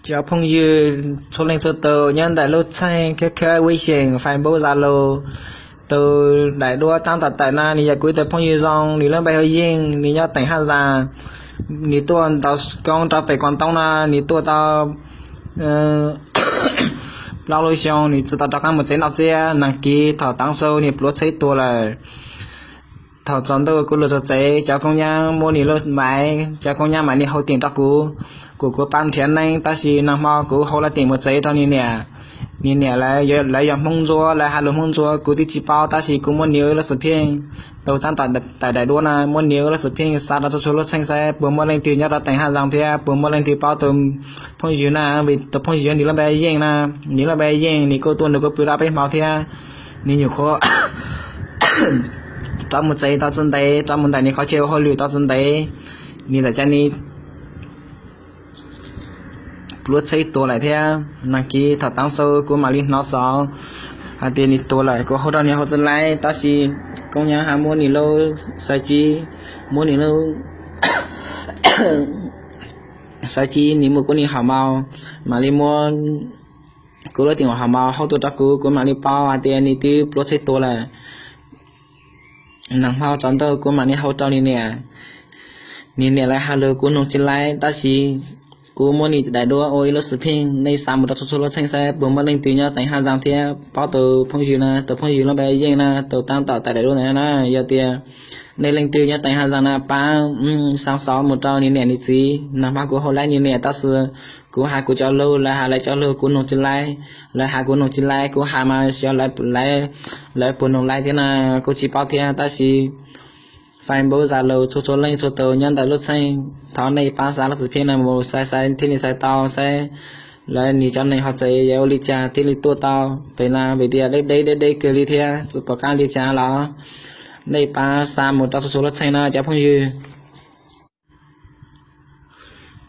Cov phooj ywg txhua leej txhua tus nyob ntawm lub txheej khab khab web xyeem Facebook Zalo, tus daim duab tab tom tawm na nws yog kuv ib tug phooj ywg zoo, nws lub npe hu Yeej, nws nyob teem Haj Zas. Nws tuaj ntaus koob rau pem Koos Toob no, nws tuaj tau plaub lub xyoo, nws tsis tau rov qab mus tsev noj tsiab, nag kis thaum tav su nws pluav tsheb tuag lawm. Thaum tsaus ntuj kuv los txog tsev, cov koob nyab muab nws lub maiv, cov koob nyab mam li hau tias rau kuv, kom kuv pab nrhiav neeb, tab sis nag hmo kuv hau lub tias mus tsev rau nws niam. Nws niam lawv, lawv yog Hmoob Ntsuab, lawv has lus Hmoob Ntsuab kuv twb tsis paub, tab sis kuv muab nws lub xov pheej, tus tab tom tawm daim duab na, muab nws lub xov pheej xa rau txhua txhua lub txheej saib puas muaj leej twg nyob rau teem Haj Zas thiab puas muaj leej twg paub tus phooj ywg na, vim tus phooj ywg nws lub npe Yeej na, nws lub npe Yeej, nws kuj tuaj nrog kuv pw tau peb hmo thiab. Nws nyuam qhuav rov mus tsev tau tsis ntev, rov mus ntawm nws qhov chaw ua hauj lwm tau tsis ntev, nws txawm cia li pluav tsheb tuag lawm thiab. Nag kis thaum tav su kuv mam li hnov xov hais tias nws tuag lawm, kuv hau rau nws hau tsis laib, tab sis koob nyab ho muab nws lub xov ci, muab nws lub xov ci, nws muab kuv nws hom maus, mam li muab kuv lub tias hom maus hau tuaj rau kuv, kuv mam li paub hais tias nws twb pluav tsheb tuag lawm. Nag hmo tsaus ntuj kuv mam li hau rau nws niam. Nws niam lawv has lus kuv noog tsis laib, tab sis kuv muab nws daim duab ua ib lub xov pheej, nej xa mus rau txhua txhua lub txheej saib puas muaj leej twg nyob teem Haj Zas thiab paub tus phooj ywg na, tus phooj ywg lub npe Yeej na, tus tab tom tawm daim duab ntawd na. Yog tias nej leej twg nyob teem Haj Zas na, pab xa xov mus rau nws niam nws txiv. Nag hmo kuv hau laib nws niam, tab sis kuv has kuv cov lug, lawv has lawv cov lug, kuv noog tsis laib. Lawv has kuv noog tsis laib, kuv has mas xyov lawv puas noog laib thiab na, kuv tsis paub thiab, tab sis Facebook Zalo txhua txhua leej txhua tus nyob ntawm lub txheej, thov nej pab xa lub xov pheej no mus saib saib thiaj li xaiv tau saib lawv nws cov neeg hauv tsev yog ua li cas thiaj li tuaj tau pem na, vim tias deb deb deb deb kawg li thiab tsis pom qab li cas los. Nej pab xa mus rau txhua txhua lub txheej no cov phooj ywg.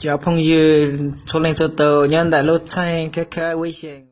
Cov phooj ywg txhua leej txhua tus nyob ntawm lub txheej khab khab web xyeem